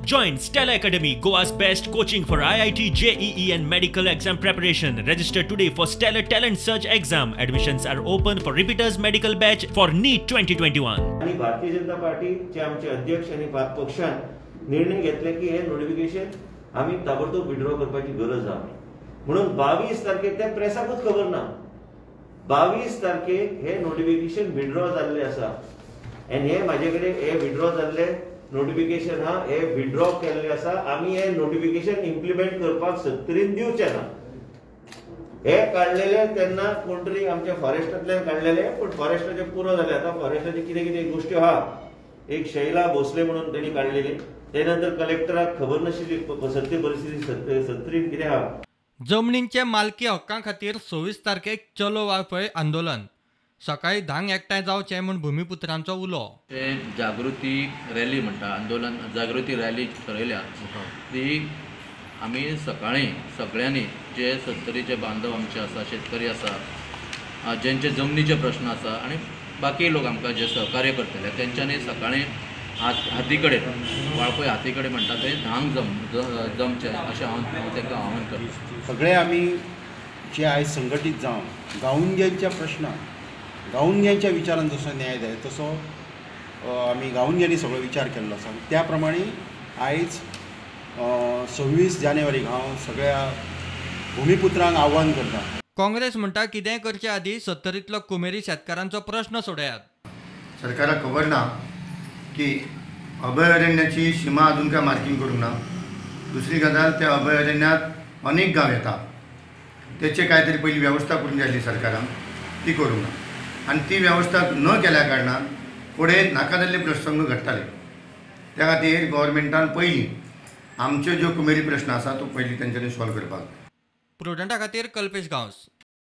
Join Stellar Academy, Goa's best coaching for IIT, JEE and medical exam preparation. Register today for Stellar Talent Search exam. Admissions are open for repeaters medical batch for NEET 2021. आनी भारतीय जनता पार्टीचे आमचे अध्यक्ष आनी पक्षान निर्णय घेतले की हे नोटिफिकेशन आमी ताबडतोब विड्रॉ करपाची गरज आहा. म्हणून 22 तारखेक त्या प्रेसाकूच खबर ना, 22 तारखेक हे नोटिफिकेशन विड्रॉ जाल्ले आसा. आनी हे म्हाजे कडेन हे विड्रॉ जाल्ले नोटिफिकेशन हा, हे विड्रॉ केल्ले आसा. आमी हे नोटिफिकेशन इम्प्लिमेंट करपाक सत्तरीन दिवचे ना. हे काडलेले तेन्ना कोण तरी आमच्या फॉरेस्टांतल्यान काडलेले, पूण फॉरेस्टाचे पुरो जाले. आतां फॉरेस्टाचे कितें कितें गोश्ट्यो आहा. एक शैला भोसले म्हणून तेणी काडलेली, ते नंतर कलेक्टराक खबर नाशिल्ली सत्य परिस्थिती सत्तरीन कितें आहा. जमनींचे मालकी हक्कां खातीर 26 तारखेक चलो वाळपय आंदोलन. सकाळी 10 एकठांय जावचें म्हूण भुमिपुत्रांचो उलो. ते जागृती रॅली म्हणटा, आंदोलन जागृती रॅली ठरयल्या ती आमी सकाळी सगळ्यांनी जे सत्तरीचे बांधव आमचे आसा, शेतकरी आसा, जेंचे जमनीचे प्रश्न आसा आनी बाकी लोक आमकां जे सहकार्य करतले तेंच्यांनी सकाळी हाती कडेन वाळपय हाती कडेन म्हणटा ते 10 जमचें अशें हांव तांकां आव्हान करता. सगळे आमी जे आयज संघटीत जावन गावुनग्यांच्या प्रश्नाक, गावुनग्यांच्या विचारान जसो न्याय जाय तसो आमी गावुनग्यांनी सगळो विचार केल्लो आसा. त्या प्रमाणे आयज 26 जानेवारीक हांव सगळ्या भुमिपुत्रांक आव्हान करता. काँग्रेस म्हणटा कितेंय करचे आदीं सत्तरींतलो कुमेरी शेतकारांचो प्रश्न सोडयात. सरकाराक खबर ना की अभयारण्याची शिमा अजून काय मार्किंग करूंक ना. दुसरी गजाल, त्या अभयारण्यात अनेक गांव येता, तेचे काय तरी पयली वेवस्था करूंक जाय आसली सरकारान, ती करूंक ना. आनी ती वेवस्था न केल्या कारणान फुडें नाका जाल्ले प्रसंग घडटाले. त्या खातीर गव्हर्मेंटान पयलीं आमच्यो ज्यो कुमेरी प्रश्न आसा तो पयलीं तेंच्यांनी सॉल्व करपाक जाय. प्रुडंटा खातीर कल्पेश गांवस.